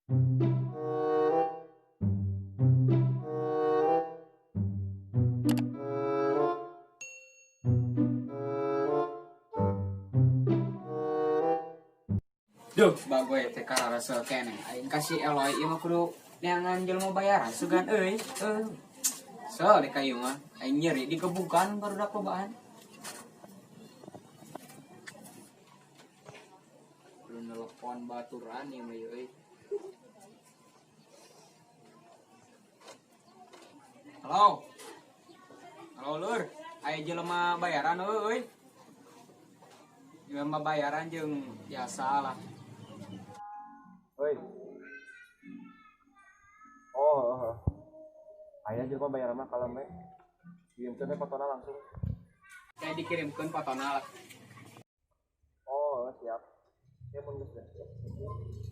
Duh, bagoy teh kararasa keneh. Aing kasih Eloy ieu mah kudu neangan jelema bayaran sugan euy. Heuh. So, dek ka ieu mah aing nyeri digebukan barudak lobaan. Kudu nelpon baturan ieu mah ieu euy. Halo. Halo lur, aya jelema bayaran euy. Jelema bayaran jeung jasa lah. Oi. Oh, oh, oh. Aya jelema bayaran mah kalem we. Kirimkeun we fotona langsung. Kayak dikirimkeun fotona lah. Oh, siap. Ya mun geus beres.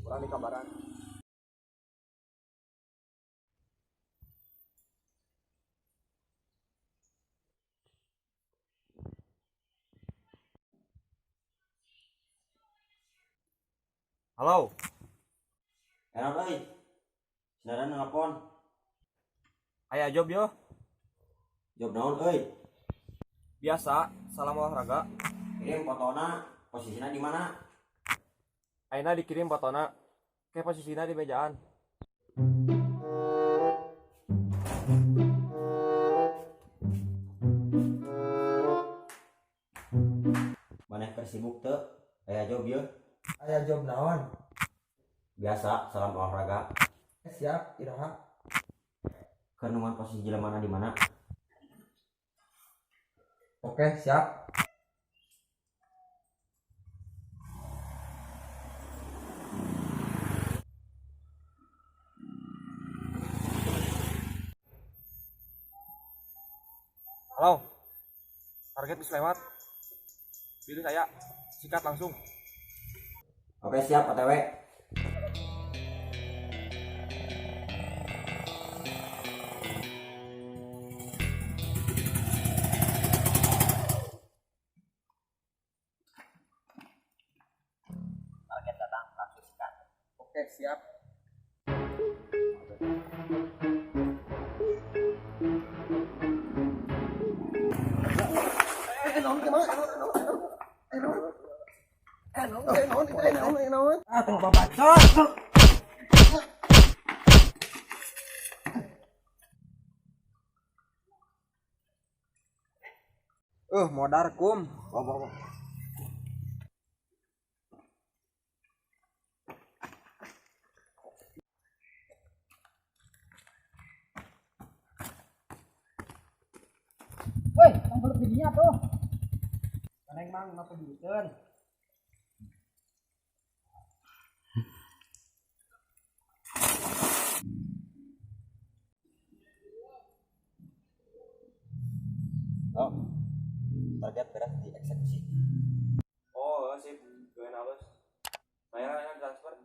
Urang dikabaran. Halo. Error euy. Sinaran nelpon. Aya job yo. Job naon euy? Biasa, salam olahraga. Kirim fotona, posisinya di mana? Ayeuna dikirim fotona. Ke posisina di bejaan. Maneh keur sibuk teu? Aya job yeuh. Aya job naon? Biasa, salam olahraga. Siap, iraha. Keur nungguan posisi jelemana di mana? Oke, siap. Halo. Target geus lewat. Pilih saya. Sikat langsung. Oke, siap OTW. Target datang, langsung sikat. Oke, siap. Ah, tengok babacot. Modar kum. Oh, oh, oh. Woi, tong peluk didinya tuh. Neng mang ngapa duiteun? Oh. Target beres dieksekusi. Oh, sip. Duit halus. Bayaran ayeuna transfer.